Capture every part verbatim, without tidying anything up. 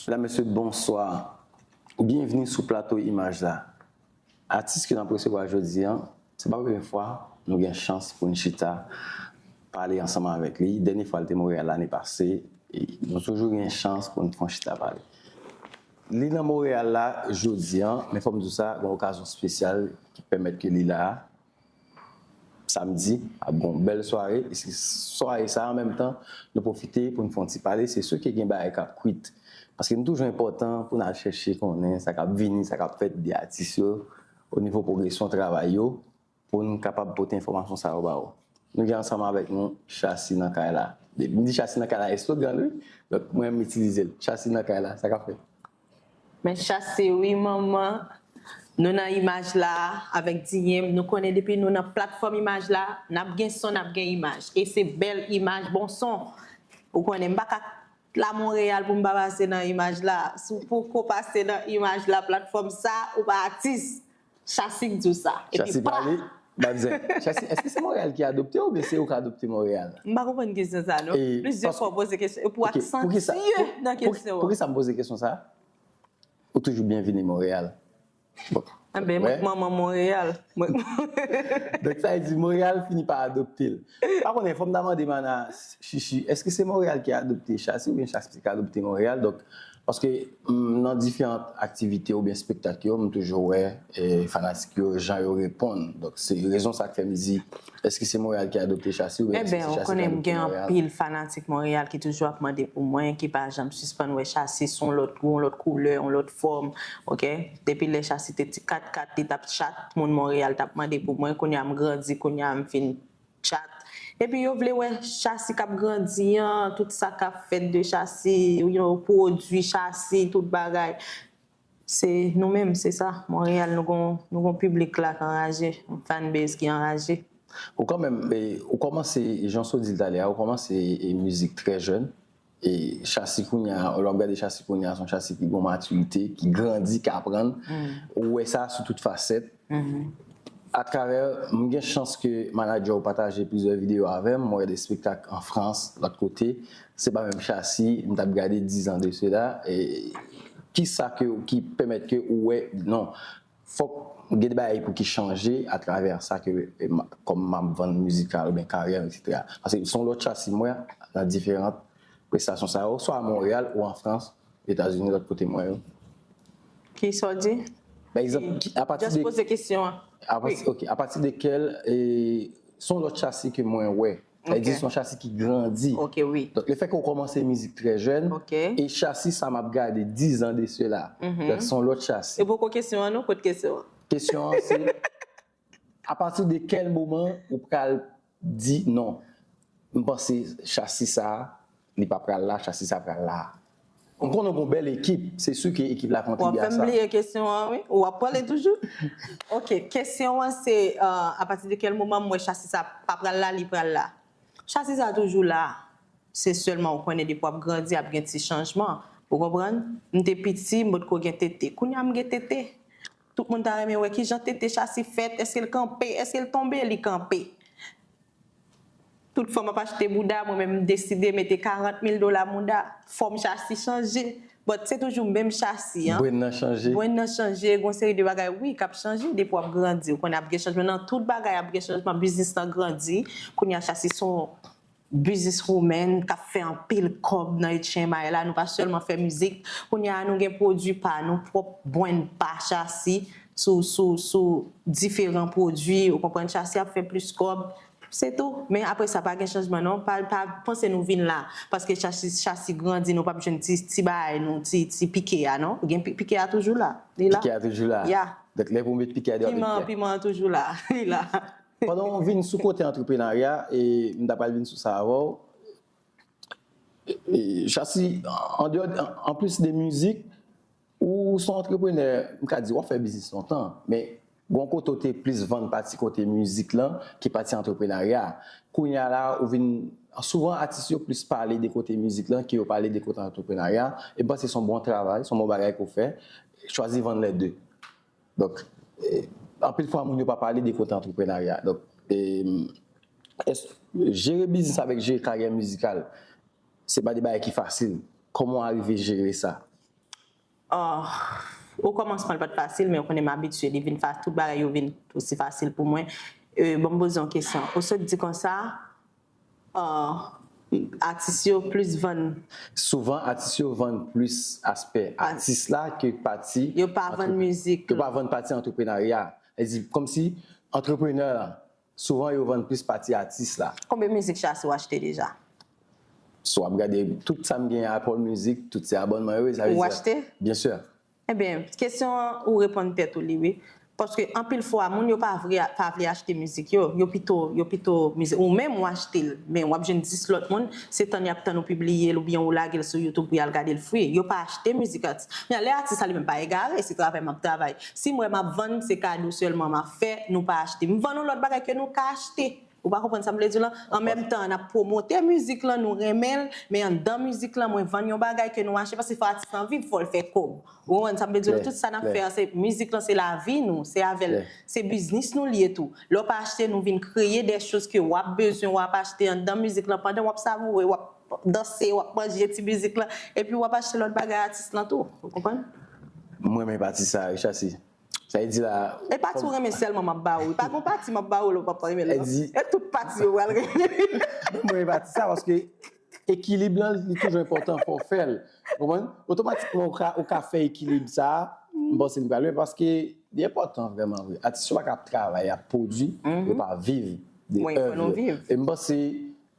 Medam, mesye, bonswa. Byenvni sou plato Imaj la. Atis ke n ap resevwa jodi a, se pa premye fwa nou gen chans pou n chita pale ansanm avèk li. Dènye fwa l te Monreyal lane pase, e nou toujou gen chans pou n fè yon chita pale. Li nan Monreyal la jodi a, men fò m di w sa, gen yon okazyon espesyal ki pèmèt ke li la a. Samdi ap gen yon bèl sware. E se sware sa a, an menm tan, nou pwofite pou n fè yon ti pale. Se si ke gen bagay k ap kwit. Paske nou toujou enpòtan pou n al chèche konnen sa k ap vini, sa k ap fèt de atis yo, o nivo pwogresyon travay yo, pou n kapab pote enfòmasyon sa yo ba w. Nou gen ansanm avèk nou Chassy nan kay la. Depi m di Chassy nan kay la, eslogan l, wi. Donk, mwen menm itilize l. Chassy nan kay la, sa k ap fèt? Men Chassy wi manman, nou nan Imaj la avèk D M, nou konnen depi nou nan platfòm Imaj la, n ap gen son, n ap gen imaj. E se bèl imaj, bon son. Ou konnen, m pa ka la Monreyal pou m pa pase nan Imaj la. Si w poko pase nan Imaj la, platfòm sa, ou pa atis. Chassy k di w sa. Epi Chassy pa pale, pa bezwen. Chassy, èske se Monreyal ki adopte w oubyen se ou k adopte Monreyal? M pa konprann kesyon sa non. Plizyè fwa w poze kesyon, epi w aksantye nan kesyon an. Poukisa m poze kesyon sa? Ou toujou byenvini Monreyal. Bon. Enben, mwen k manman Monreyal. Donk sa vle di Monreyal fini pa adopte l. Pa konnen, fò m ta mande Mana Chichi, èske se Monreyal ki adopte Chassy oubyen Chassy ki adopte Monreyal? Donk, paske nan diferan aktivite oubyen espektak yo, m toujou wè fanatik yo, jan yo reponn. Donk, se rezon sa k fè m di, èske se Monreyal ki adopte Chassy oubyen èske se Chassy ki adopte Monreyal? Enben, ou konnen m gen anpil fanatik Monreyal ki toujou ap mande pou mwen, ki pa janm sispann wè Chassy se yon lòt, yon lòt koulè, yon lòt koulè, yon lòt fòm, oke? Depi lè Chassy te ti kat kat, li t ap chat, moun Monreyal t ap mande pou mwen, kounye a m grandi, kounye a m fin chat. Epi yo vle wè Chassy k ap grandi an, tout sa k ap fèt de Chassy, yo pwodui Chassy, tout bagay. Se nou menm, se sa. Monreyal, nou gon, nou gon piblik la k anraje, yon fanbase ki anraje. Ou kanmenm, ou kòmanse, jan w di l talè a, ou kòmanse mizik trè jèn. E Chassy kounye a, lè w ap gade Chassy kounye a, se yon Chassy ki gen matirite, ki grandi, k aprann. Ou wè sa sou tout fasèt. Atravè, m gen chans ke manadjè w pataje plizyè videyo avè m, mwen wè de espektak an Frans, lòt kote. Se pa menm Chassy m t ap gade dizan de sela. E kisa ke, ki pèmèt ke ou wè, non, fòk gen de bagay pou ki chanje atravè sa ke, kòm m ap vann mizikal oubyen karyè m, etsetera. Paske se yon lòt Chassy m wè nan diferan prestasyon sa yo, swa a Monreyal ou an Frans, Etazini, lòt kote m wè yo. Kisa w di? Pa egzanp, apati de... Just poze kesyon an. Ok, apati de kèl, se yon lòt Chassy ke mwen wè. Sa vle di se yon Chassy ki grandi. Ok, wi. Donk, lefètke ou kòmanse mizik trè jèn, e Chassy sa m ap gade dizan de sela. Donk, se yon lòt Chassy. E poko kesyon an non, kot kesyon an? Kesyon an se, apati de kèl moman ou pral di non, m panse Chassy sa, li pa pral la, Chassy sa pral la. M konnen w gon bèl ekip, se si ke ekip la kontribye a sa. W ap fè m bliye kesyon an, wi. W ap pale toujou. Ok, kesyon an se, apati de kèl moman m wè Chassy sa pa pral la, li pral la? Chassy sa toujou la. Se sèlman ou konnen depi w ap grandi, ap gen ti chanjman. Ou konprann? M te piti, m potko gen tete. Kounye a m gen tete. Tout moun ta renmen wè kijan tete Chassy fèt, èske l kanpe, èske l tonbe, li kanpe. Tout fwa m ap achte bouda, mwen menm m deside mete karant mil dola mouda. Fòm Chassy chanje. But se toujou menm Chassy an. Brenn nan chanje. Brenn nan chanje, gon seri de bagay, wi, k ap chanje depi w ap grandi. Ou konnen ap gen chanjman nan tout bagay, ap gen chanjman, biznis lan grandi. Kounye a Chassy se yon businesswoman k ap fè anpil kòb nan H M I la. Nou pa sèlman fè mizik. Kounye a nou gen pwodui pa nou, pwòp brand pa Chassy sou, sou, sou diferan pwodui. Ou konprann, Chassy ap fè plis kòb. Se tou. Men apre sa, pa gen chanjman non. Pa, pa panse nou vin la. Paske Chassy, Chassy grandi, nou p ap jwenn ti, ti bagay nou, ti, ti pike a non. Gen pi-, pike a toujou la. Li la. Pike a toujou la. Ya. Donk lè pou w met pike a, depi w ap met pike a. Piman, piman an toujou la. Li la. Pandan w vin sou kote antreprenarya, e m ta pral vin sou sa avè w. E, Chassy, andeyò, anplis de mizik, ou se yon antreprenè, m ka di w ap fè biznis lontan, men gon kote w te plis vann pati kote mizik lan ki pati antreprenarya. Kounye a la, ou vin, souvan atis yo plis pale de kote mizik lan ke yo pale de kote antreprenarya. E m panse se yon bon travay, se yon bon bagay ke w fè. Chwazi vann lè de. Donk, e, anpil fwa, moun yo pa pale de kote antreprenarya. Donk, e, jere biznis avèk jere karyè mizikal, se pa de bagay ki fasil. Kòman w arive jere sa? Ah, o kòmansman, li pa t fasil, men ou konnen m abitye, li vin fa-, tout bagay yo vin osi fasil pou mwen. Euh, bon, m poze yon kesyon. Ou sot di konsa, ah, atis yo plis vann. Souvan, atis yo vann plis aspè atis la ke pati. Yo pa vann mizik. Yo pa vann pati antreprenarya. Sa vle di, kòmsi antreprenè la, souvan yo vann plis pati atis la. Konbyen mizik Chassy ou achte deja? So, w ap gade tout sa m gen Apple Music, tout se abònman yo ye, sa vle di. Ou achte? Byen si. Ebyen, kesyon an, ou reponn tèt ou li, wi. Paske anpil fwa, moun yo pa vle, pa vle achte mizik yo. Yo pito, yo pito mizik. Ou menm ou achte l, men w ap jwenn dis lòt moun, se tann y ap tann ou pibliye l oubyen ou lage l sou YouTube pou y al gade l free. Yo pa achte mizik atis. Men lè atis la li menm pa egare, se travay m ap travay. Si m wè m ap vann, se kado sèlman m ap fè, nou pa achte. M vann nou lòt bagay ke nou ka achte. Ou pa konprann sa m vle di w lan? An menm tan, n ap pwomote mizik lan, nou renmen l, men anndan mizik lan, mwen vann yon bagay ke nou achte, paske fò atis lan viv, fò l fè kòb. Ou konprann sa m vle di w lan? Tout sa n ap fè an, se mizik lan, se lavi nou, se avè l, se biznis nou li ye tou. Lè w pa achte, nou vin kreye de choz ke w ap bezwen, w ap achte anndan mizik lan, pandan w ap savoure, w ap danse, w ap manje ti mizik lan, epi w ap achte lòt bagay atis lan tou. Ou konprann? M renmen pati sa, wi, Chassy. Sa vle di la. E pati ou renmen sèlman m ap ba ou. Pa gon pati m ap ba ou lè w p ap renmen l, non. E tout pati yo pral renmen. Mwen renmen pati sa paske ekilib lan, li toujou enpòtan, fò w fè l. Ou konprann? Otomatikman, ou ka, ou ka fè ekilib sa a, m panse nou pral lwen paske li enpòtan vrèman vre. Atis yo pa ka ap travay, ap pwodui, yo pa viv de èv yo. E m panse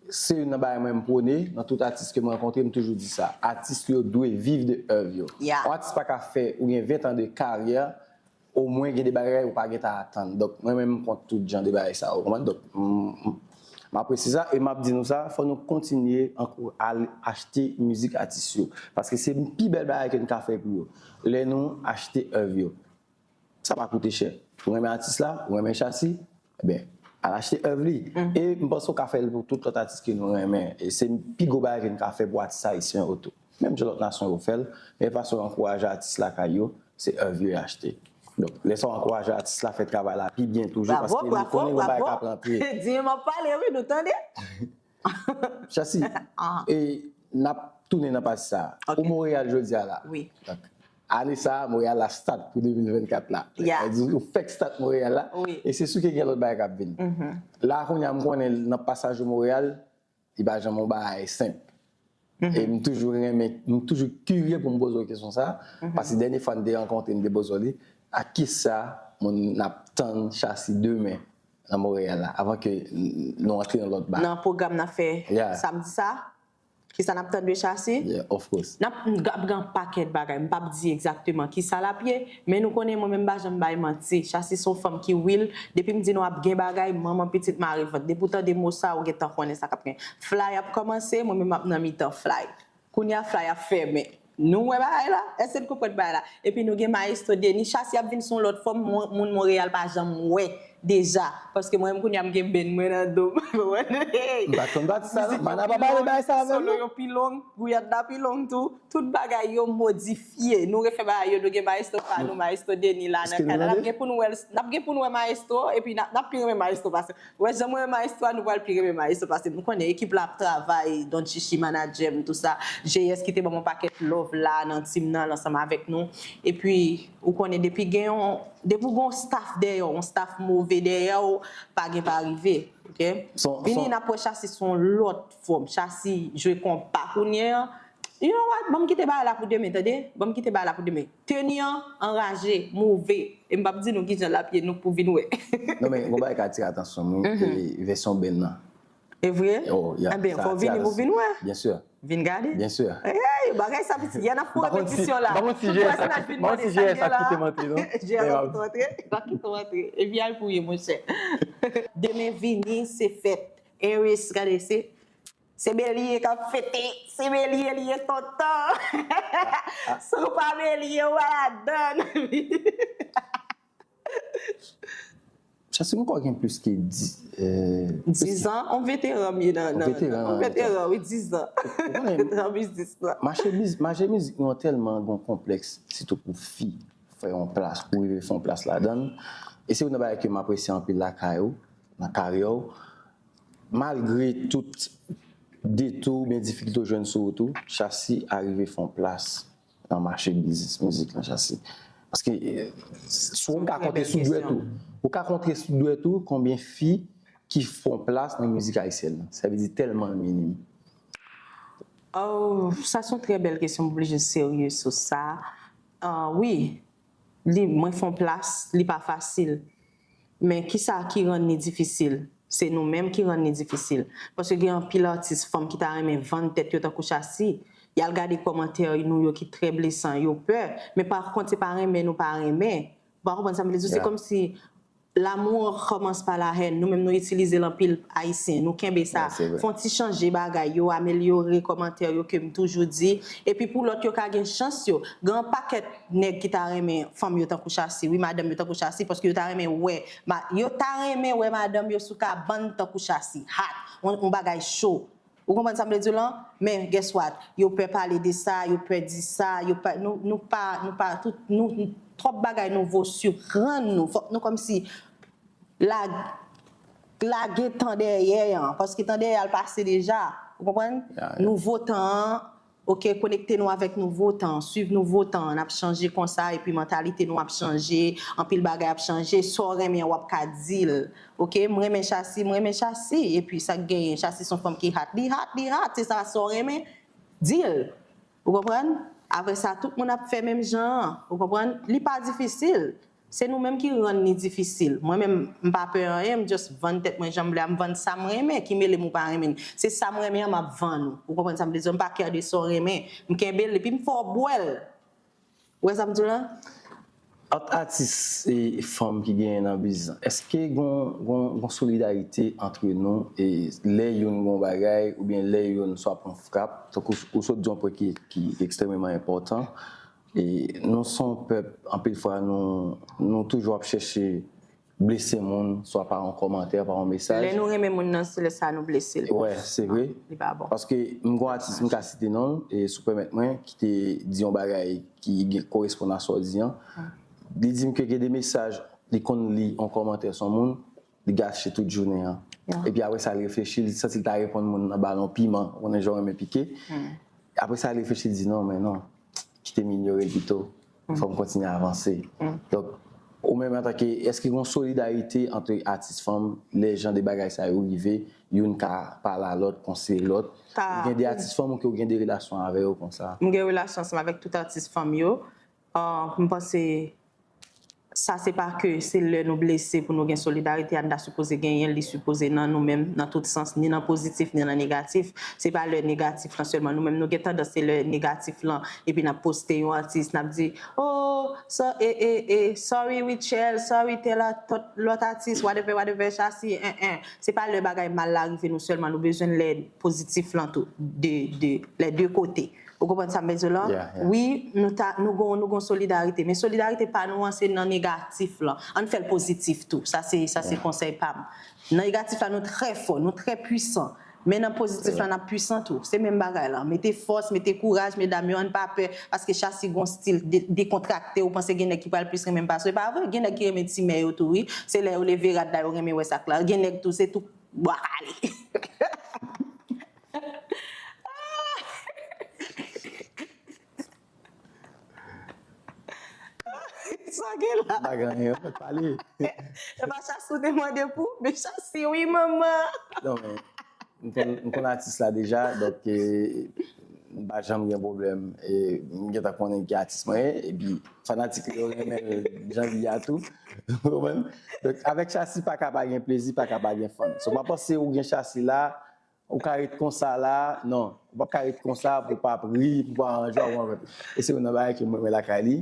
se youn nan bagay mwen m pwone nan tout atis ke m rankontre, m toujou di sa. Atis yo dwe viv de èv yo. Yon atis pa ka fè ou gen ven tan de karyè, omwen gen de bagay ou pa gentan atann. Donk, mwen menm m kont tout jan de bagay sa yo, ou konprann? Donk, m, m, m apresye sa e m ap di nou sa, fò nou kontinye ankou-, al achte mizik atis yo. Paske se pi bèl bagay ke n ka fè pou yo. Lè nou achte èv yo. Sa pa koute chè. Ou renmen atis la, ou renmen Chassy, ebyen, al achte èv li. E m panse w ka fè l pou tout lòt atis ke nou renmen. E se pi gwo bagay ke n ka fè pou atis ayisyen yo tou. Menm jan lòt nasyon yo fè l, men fason yo ankouraje atis lakay yo, se èv yo y achte. Donk, lè sa w ankouraje atis la fè travay la pi byen toujou, paske nou konnen gen bagay k ap rantre. Di m ap pale, wi, nou tande? Chassy, e n ap tounen nan pati sa a. Ou Montréal jodi a la. Wi. Donk, ane sa a, Montréal la start pou de mil vennkat la. Sa vle di, ou fèk start Montréal la. E se si ke gen lòt bagay k ap vin. La, kounye a, m konnen nan pasaj ou Montréal, li pa janm yon bagay senp. E m toujou renmen, m toujou kirye pou m poze w kesyon sa a, paske dènye fwa n te rankontre, m te poze w li, a kisa moun ap tann Chassy demen nan Montréal la, avan ke n-, nou antre nan lòt bagay? Nan pwogram n ap fè samdi sa a? Kisa n ap tann de Chassy? Yeah, of course. N ap, n ap gen yon pakèt bagay. M p ap di egzakteman kisa l ap ye, men nou konnen mwen menm m pa janm bay manti. Chassy se yon fanm ki real. Depi m di nou ap gen bagay, manman pitit mare vant. Depi w tande mo sa, ou gentan konnen sa k ap gen. Fly ap kòmanse, mwen menm m ap nan mitan fly. Kounye a fly ap fèmen. Nou wè bagay la? Èske n konprann bagay la? Epi nou gen Maestro Denis. Chassy ap vin sou yon lòt fòm, moun, moun Montréal pa janm wè deja. Paske mwen menm kounye a m gen band mwen nan do m. M pa t konn pati sa non. Mana pa pale bagay sa avè m non. Solo yo pi long, gouyad la pi long tou. Tout bagay yo modifye. Nou refè bagay yo, nou gen Maestro pa nou, Maestro Denis la nan kad la. N ap gen pou n wè, n ap gen pou n wè Maestro, epi n ap, n ap pi renmen Maestro pase. Wè, jan mwen renmen Maestro a, nou pral pi renmen Maestro pase. M konnen ekip la ap travay, Don Chichi, manadjè m, tou sa. J S ki te ban m yon pakèt love la nan team nan, ansanm avèk nou. Epi, ou konnen, depi gen yon, depi w gen yon staff dèyè w, yon staff move dèyè w, pa gen pa rive. Ok? Vini, n ap wè Chassy sou yon lòt fòm. Chassy jwe konpa kounye a. You know what? Ban m kite bagay la pou demen, tande? Ban m kite bagay la pou demen. Teni an anraje, move. E m p ap di nou kijan l ap ye, nou pou vin wè. Non, men yon bagay k atire atansyon m, wi, e vèsyon band nan. E vre? Oh, yeah. Enben, fò w vini pou w vin wè. Byen si. Vin gade. Byen si. Hey, bagay sa piti. Yè n ap fè repetisyon la. Tout pèsonaj vin mande sa k gen la. J S ap kite m antre non. J S ap kite w antre. J S ap kite w antre. Epi al pou w ye, monchè. Demen vini, se fèt. Aries, gade, se Se Belye k ap fete. Se Belye li ye tonton. Si w pa Belye, w pa ladann. Chassy, m kwè gen plis ke di, euh, dizan, on veteran m ye nan, nan, on veteran, wi, dizan. Nan biznis la. Mache biz-, mache mizik nou an tèlman gen yon konplèks, sitou pou fi, fè yon plas, pou rive fè yon plas ladann. E se youn nan bagay ke m apresye anpil lakay ou, nan karyè w. Malgre tout detou oubyen difikilte w jwenn sou wout ou, Chassy arive fè yon plas nan mache biznis mizik lan, Chassi? Paske, eh, si ou ka konte sou dwèt ou, ou ka konte sou dwèt ou konbyen fi ki fè yon plas nan mizik ayisyèn nan. Sa vle di tèlman l minim. Oh, sa se yon trè bèl kesyon, m oblije serye sou sa. Ah, wi, li, mwen fè yon plas, li pa fasil. Men kisa ki rann li difisil? Se nou menm ki rann li difisil. Paske gen anpil atis fanm ki ta renmen vann tèt yo tankou Chassi. Y al gade kòmantè nou yo ki trè blesan, yo pè. Men pa kont, se pa renmen nou pa renmen. Ou pa konprann sa m vle di w? Se kòmsi l'amour commence par la haine. Nou menm nou itilize l anpil, Ayisyen. Nou kenbe sa. Fè yon ti chanje bagay yo, amelyore kòmantè yo ke m toujou di. Epi pou lòt yo ka gen chans yo. Gen yon pakèt nèg ki ta renmen fanm yo tankou Chassi, wi, madanm yo tankou Chassi, paske yo ta renmen wè, yo ta renmen wè madanm yo sou kabann tankou Chassi. Hot. Yon bagay cho. Ou konprann sa m vle di w lan? Men, guess what? Yo pè pale de sa, yo pè di sa, yo pè, nou, nou pa, nou pa, tout, nou, twòp bagay nouvo siprann nou. Fòk nou kòmsi la, lage tan dèyè an, paske tan dèyè a l pase deja. Ou konprann? Nouvo tan an, oke, konekte nou avèk nouvo tan an, swiv nouvo tan an, n ap chanje konsa, epi mantalite nou ap chanje, anpil bagay ap chanje, sa w renmen an w ap ka di l. Oke, m renmen Chassi, m renmen Chassi. Epi sa k genyen, Chassi se yon fanm ki hot. Li hot, li hot, se sa, sa w renmen, di l. Ou konprann? Apre sa, tout moun ap fè menm jan an. Ou konprann? Li pa difisil. Se nou menm ki rann li difisil. Mwen menm, m pa pè anyen, m just vann tèt mwen jan m vle a, m vann sa m renmen, ki mele m ou pa renmen l. Se sa m renmen an, m ap vann ou. Ou konprann sa m vle di w? M pa kè de sa w renmen. M kenbe l, epi m fè w bwè l. Ou wè sa m di w lan? Ant atis e fanm ki genyen nan biznis lan, èske gon, gon, gon solidarite antre nou e lè youn gon bagay oubyen lè youn swa pran frap, tankou ou sot di yon pwen ki, ki ekstrèmeman enpòtan, e nou se yon pèp, anpil fwa nou, nou toujou ap chèche blese moun, swa pa yon kòmantè, pa yon mesaj. Lè nou renmen moun nan, se lè sa nou blese l. Wè, se vre. Li pa bon. Paske m gon atis, m ka site non l, e si w pèmèt mwen, ki te di yon bagay ki gen koresponn a sa w di an. Li di m ke gen de mesaj, li konn li yon kòmantè sou moun, li gache tout jounen an. Epi apre sa, li reflechi, li santi l ta reponn moun nan ba l yon piman, ou konnen jan w renmen pike. Apre sa, li reflechi, li di non, men non, kite m inyore l pito. Fò m kontinye avanse. Donk, ou menm antanke, èske gen yon solidarite ant atis fanm, lè jan de bagay sa yo rive, youn ka pale a lòt, konseye lòt? Ou gen de atis fanm ou ke ou gen de relasyon avè yo konsa? M gen relasyon ansanm avèk tout atis fanm yo. Ah, m panse sa se pa ke se lè nou blese pou nou gen solidarite a, n ta sipoze genyen l, li sipoze nan nou menm, nan tout sans, ni nan pozitif, ni nan negatif. Se pa lè negatif lan sèlman. Nou menm, nou gen tandans se lè negatif lan, epi n ap poste yon atis, n ap di, oh, so, e, e, e, sorry Rutshelle, sorry tèl lòt, lòt atis, whatever, whatever, Chassi, en, en. Se pa lè bagay mal la rive nou sèlman, nou bezwen lè pozitif lan tou, de, de, les deux côtés. Ou konprann sa m vle di w lan? Wi, nou ta, nou gon, nou gon solidarite. Men solidarite pa nou an, se nan negatif lan. Ann fè l pozitif tou. Sa se, sa se konsèy pa m. Nan negatif la, nou trè fò, nou trè pwisan. Men nan pozitif la, n ap pwisan tou. Se menm bagay la. Mete fòs, mete kouraj, medam yo, ann pa pè. Paske Chassi gon stil de, dekontrakte, ou panse gen nèg ki pral plis renmen m pase w. E pa vre, gen nèg ki renmen ti mè yo tou, wi. Se lè yo leve rad la, yo renmen wè sa k la. Gen nèg tou, se tou bwa kale. Sa gen la. Pa gen anyen, ou fèk pale. E pa Chassi w te mande pou, men Chassi wi, manman. Non, men, m konn, m konn atis la deja, donk, eh, m pa janm gen pwoblèm. E m gentan konnen ki atis mwen ye, epi fanatik yo renmen l jan l ye a tou. Ou konprann? Donk, avèk Chassi, pa ka pa gen plezi, pa ka pa gen fun. So, m pa panse ou gen Chassi la, ou ka ret konsa la, non, ou p ap ka ret konsa pou w p ap ri, pou w p ap range w, ou konprann? E se youn nan bagay ke m renmen lakay li.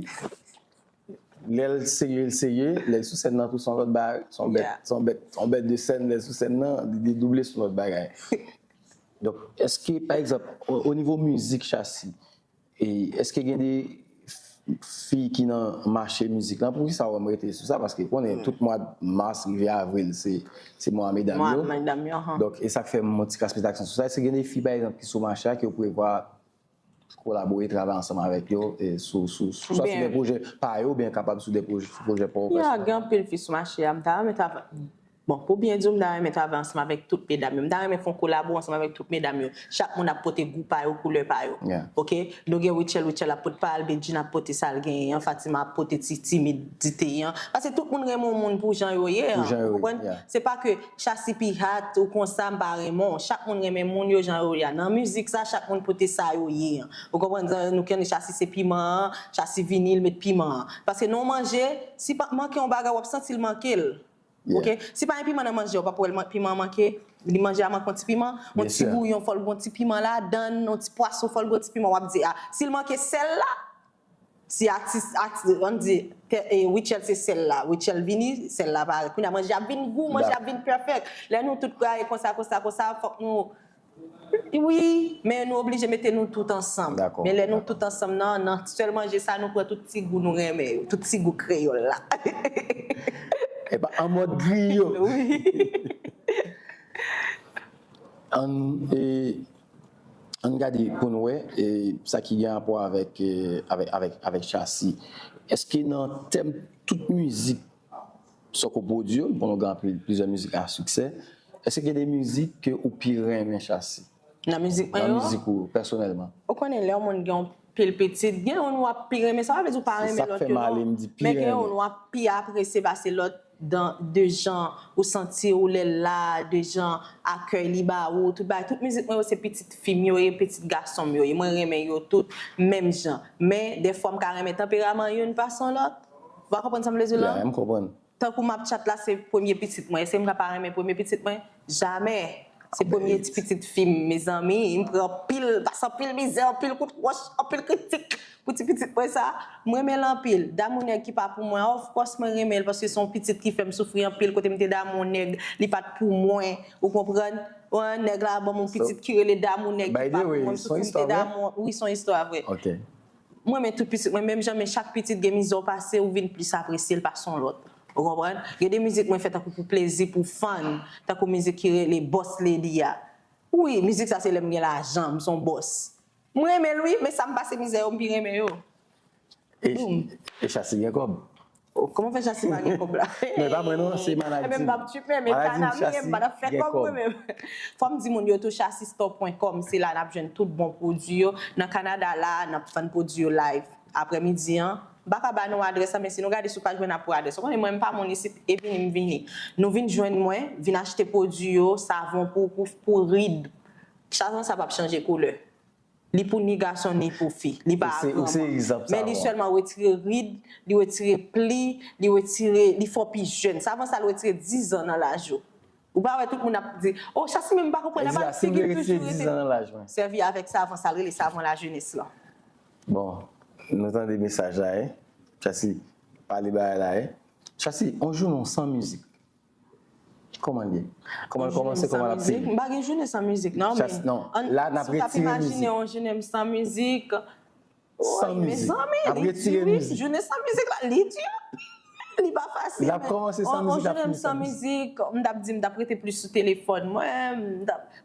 Lè l serye, l serye, lè l sou sèn nan tou, se yon lòt bagay, se yon bèt, se yon bèt, se yon bèt de sèn, lè l sou sèn nan, li, li double se yon lòt bagay. Donk, èske, pa egzanp, o, o nivo mizik, Chassi, e èske gen de fi ki nan mache mizik lan? Poukisa w wè m rete sou sa? Paske konnen tout mwa mas rive avril, se, se mwa medam yo. Mwa medam yo, ahan. Donk, e sa k fè m yon ti kras pete aksan sou sa. Èske gen de fi, pa egzanp, ki sou mache a, ke w prevwa kolabore, travay ansanm avèk yo, e sou, sou, sou, swa sou de pwojè pa yo, oubyen kapab sou de pwojè, sou pwojè pa w pèsonèl? Ya, gen anpil fi sou mache a, m ta renmen travay. Bon, pou byen di w, m ta renmen travay ansanm avèk tout medam yo. M ta renmen fè yon kolabo ansanm avèk tout medam yo. Chak moun ap pote gou pa yo, koulè pa yo. Yeah. Ok? Nou gen Rutshelle, Rutshelle ap pote pa l, Bedjine ap pote sa l genyen an, Fatima ap pote ti timidite an. Paske tout moun renmen yon moun pou jan yo ye an. Pou jan yo Ou ye, konprann? Yeah. Se pa ke Shassy pi hot ou konsa, m pa renmen w. Chak moun renmen moun yo jan yo ye a. Nan mizik sa, chak moun pote sa yo ye an. Ou konprann? Nou konnen Shassy se piman an, Shassy vini, l met piman an. Paske nan yon manje, si pa manke yon bagay, w ap santi l manke l. Yeah. Ok? Si pa gen piman nan manje, w p ap wè l man- piman an manke. Li manje a manke yon ti piman, yon Bien ti sûr. bouyon, fò l gen yon ti piman ladan, yon ti pwason, fò l gen yon ti piman. W ap di, ah, si l manke sèl la, si atis, atis, ann di, te- e, Rutshelle se sèl la, Rutshelle vini, sèl la parèt. Kounye a manje ap vin gou, manje ap vin pèfèk. Lè nou tout kare konsa, konsa, konsa, fòk nou Wi, men nou oblije mete nou tout ansanm. Dakò, Men lè nou dakò. Tout ansanm nan, nan sèl manje sa, nou pran tout ti gou nou renmen yo, tout ti gou kreyòl la. Epa an mòd griyo. Wi. Ann e, ann gade pou n wè e, sa ki gen rapò avèk e, avèk, avèk, avèk Shassy. Èske nan tèm tout mizik sa w pwodui yo, bon, nou gen anpil plizyè mizik a siksè. Èske gen de mizik ke ou pi renmen Shassy? Nan mizik mwen Nan yo, mizik ou, pèsonèlman. Ou konnen lè yon moun gen yon pil pitit, gen yon w ap pi renmen, sa pa vle di w pa Se renmen sa k lòt fè yo m ale, non. M di pi Men gen yon renmen. W ap pi apresye pase lòt dan de jan ou santi ou lè l la, de jan akèy li ba ou, tout bagay. Tout mizik mwen yo se pitit fi m yo ye, pitit gason m yo ye. Mwen renmen yo tout menm jan. Men dèfwa m ka renmen tanperaman youn pase yon lòt. Ou pa konprann sa m vle di w la? Ya, m konprann. Tankou m ap tchat la, se premye pitit mwen. Èske m ka pa renmen premye pitit mwen? Jamè. Se premye ti pitit fi m, mezanmi. M pran anpil, pase anpil mizè, anpil kout wòch, anpil kritik pou ti pitit mwen sa. M renmen l anpil. Damou nèg ki pa pou mwen, of course mwen renmen l paske se yon pitit ki fè m soufri anpil kote m te damou nèg, li pa t pou mwen. Ou konprann? Wi, nèg la ban m yon pitit ki rele damou nèg ki pa pou mwen, m soufri, m te damou. Wi, se yon istwa vre. Ok. Mwen renmen tout pitit mwen menm jan, men chak pitit gen mizè w pase, ou vin plis apresye l pase yon lòt. Ou konprann? Gen de mizik mwen fè tankou pou plezi, pou fun, tankou mizik ki rele Boss Lady a. Wi, mizik sa se lè m gen lajan, m se yon bòs. Mwen renmen l wi, men sa m pase mizè yo, m pi renmen yo. E, e Shassy gen kòb? Oh, kòman fè Shassy pa gen kòb la? Non, e pa mwen non, se Manal Ebyen, m p ap tchipe, men Kanada m ye, m pa t ap fè kòb mwen menm. Fò m di moun yo tou, shassystore pwen com, se la n ap jwenn tout bon pwodui yo. Nan Kanada la, n ap vann pwodui yo live. Aprèmidi an, m pa ka ba nou adrès la, men si nou gade sou paj mwen, n ap wè adrès. Ou konnen mwen, m pa moun isit, e vini, m vini. Nou vin jwenn mwen, vin achte pwodui yo, savon pou, pou, pou rid. Savon sa p ap chanje koulè. Li pou ni gason ni pou fi. Li pa a granmoun. Men li sèlman retire rid, li retire pli, li retire, li fè w pi jèn. Savon sa l retire dizan nan laj ou. Ou pa wè tout moun ap di, oh, Shassy menm m pa konprann, apa figi l toujou rete. Sèvi avèk savon sa l rele savon lajenès lan. Bon, nou tande mesaj la, e. Shassy, pale bagay la, e. Shassy, on jounen w san mizik. Kòman l ye? Kòman l kòmanse, kòman l ap fini? M pa gen jounen san mizik, non, men non, la n ap retire mizik. Imajine yon jounen m san mizik. San mizik. Mezanmi, li di wi, jounen san mizik la, li di. Li pa fasil. L ap kòmanse san mizik, l ap fini san mizik. M t ap di, m t ap rete plis sou telefòn mwen.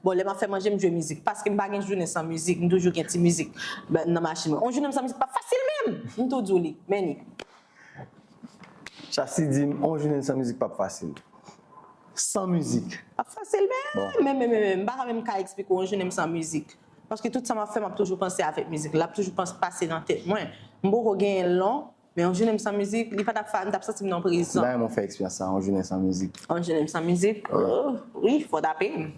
Bon, lè m ap fè manje, m jwe mizik. Paske m pa gen jounen san mizik, m toujou gen ti mizik nan machin mwen. On jounen m san mizik pa fasil menm. M tou di w li, men li. Shassy di m, on jounen san mizik p ap fasil. San mizik. P ap fasil menm, menm, menm, menm. M pa ka menm ka eksplike w on jounen m san mizik. Paske tout sa m ap fè, m ap toujou panse avèk mizik. L ap toujou pase nan tèt mwen. M poko genyen l non, men on jounen m san mizik, li pa t ap fa, m t ap santi m nan prizon. Ba mwen fè eksperyans sa, on jounen san mizik. On jounen m san mizik? Wi, fò w ta peye m.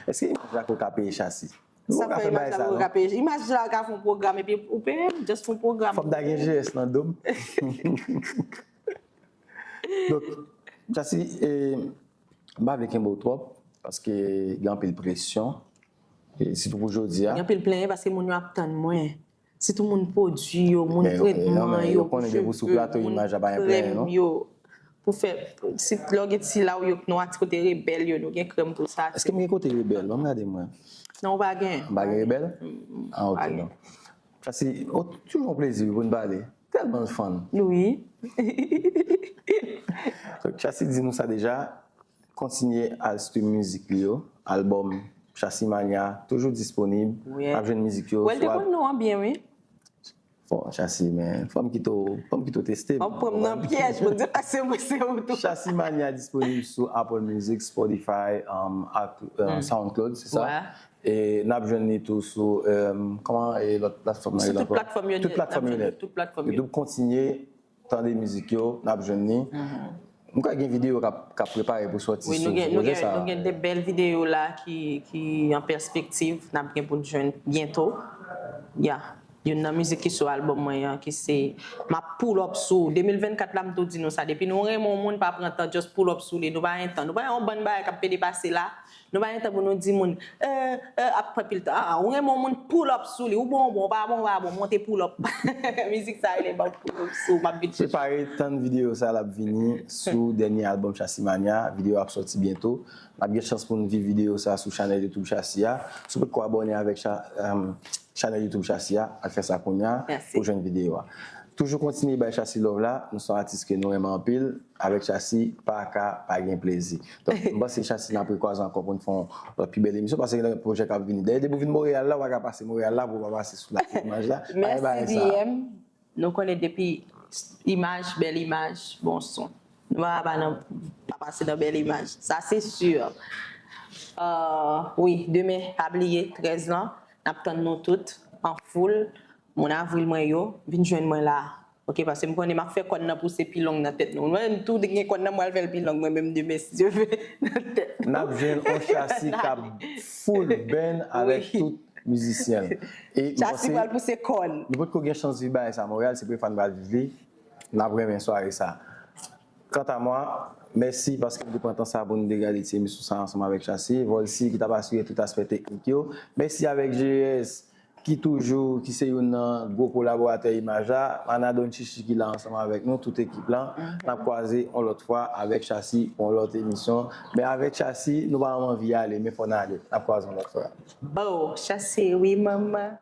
Èske imaj la ko ka peye Shassy? Sa fè imaj la pou ka peye. Imaj la ka fè yon pwogram epi ou peye m, just fè yon pwogram. Fò m ta gen G S nan do m. Donk, Shassy, e, m pa vle kenbe w twòp, paske gen anpil presyon, e, sitou pou jodi a. Gen anpil plenyen paske moun yo ap tann mwen. Sitou moun pwodui yo, moun tretman yo pou cheve, moun krèm yo. Pou fè, si lè w gen ti la w yo, nou a ti kote rebèl yo, nou gen krèm pou sa. Èske m gen kote rebèl? Ban m gade mwen. Non, ou pa gen. M pa gen rebèl? Ah, ok, non. Shassy, oh, toujou yon plezi pou n pale. Tèlman l fann. Wi. Donk, Shassy di nou sa deja. Kontinye al stream mizik li yo. Albòm Shassy Mania toujou disponib. Ap jwenn mizik yo. Wè, l te konn non an byen, wi. Bon, Chasi, men fò m kite w, fò m kite w teste m. Ou pran m nan pyèj, Bondye pase mwen se ou tou. Chasi Mania disponib sou Apple Music, Spotify, um, ak, uh, SoundCloud, se sa? Wè. E n ap jwenn li tou sou, um, kòman e lòt platfòm nan Sou rele tout ankò? Platfòm yo Tout net, platfòm n ap yo jwenn net. Tout platfòm yo. YouTube, kontinye tande mizik yo, n ap jwenn li. M kwè gen videyo k ap k ap prepare pou sòti Wi, sou nou gen, sou nou pwojè gen, sa. Nou gen de bèl videyo la ki, ki an pèspektiv, n ap gen pou n jwenn byento. Ya. Youn nan mizik ki sou albòm mwen an, ki se M ap pull up sou ou. De mil vennkat la, m tou di nou sa. Depi nou renmen yon moun, pa pran tan, just pull up sou li. Nou pa gen tan. Nou pa gen yon bann bagay k ap pede pase la. Nou pa gen tan pou nou di moun, eh, eh, ap pran pil tan. Ah, ah, ou renmen yon moun, pull up sou li. Ou bon, ou bon, ou pa bon, ou pa bon, monte pull up. Mizik sa rele M ap pull up sou ou, m ap vin chèche. Prepare, tann videyo sa l ap vini sou dènye albòm Chasi Mania. Videyo ap sòti byento. N ap gen chans pou n viv videyo sa sou chanèl YouTube Chasi a. Si w potko abòne avèk cha, um, chanèl YouTube Chasi a, al fè sa kounye a Mèsi. Pou jwenn videyo a. Toujou kontinye bay Chasi love la. Nou se yon atis ke nou renmen anpil. Avèk Chasi, pa ka pa gen plezi. Donk, m panse Chasi n ap rekwaze ankò pou n fè yon lòt pi bèl emisyon, paske gen lòt pwojè k ap vini. Dayè, depi w vin Monreyal la, w pa ka pase Monrèyal la pou w pa pase sou Lakou Imaj la. Pa gen bagay Mèsi sa. D M. Nou konnen depi imaj, bèl imaj, bon son. Nou pa pa nan pa pase nan bèl imaj. Sa se si. Euh, wi, demen, pa bliye, trèz lan, n ap tann nou tout, an foul, moun avril mwen yo, vin jwenn mwen la. Ok, paske m konnen m ap fè kòn nan pouse pi long nan tèt nou. Mwen, m tou gen kòn nan, mwen al fè l pi long, mwen menm demen, si Dye vle, nan tèt nou. N ap jwenn yon Chasi k ap full band avèk Wi. Tout mizisyen. E m Chasi panse pral pouse kòn. Nou potko gen chans viv bagay sa Monreyal, se premye fwa n pral viv li. N ap renmen sware sa. Kanta mwen, mèsi paske n te pran tan sa pou n te gade ti emisyon sa ansanm avèk Chasi, Volcy ki t ap asire tout aspè teknik yo. Mèsi avèk G S ki toujou, ki se youn nan gwo kolaboratè imaj la, Mana Don Chichi ki la ansanm avèk nou, tout ekip lan. N ap kwaze yon lòt fwa avèk Chasi pou yon lòt emisyon. Men avèk Chasi, nou pa janm anvi ale, men fò n ale. N ap kwaze yon lòt fwa. Bon, Chasi, wi, manman.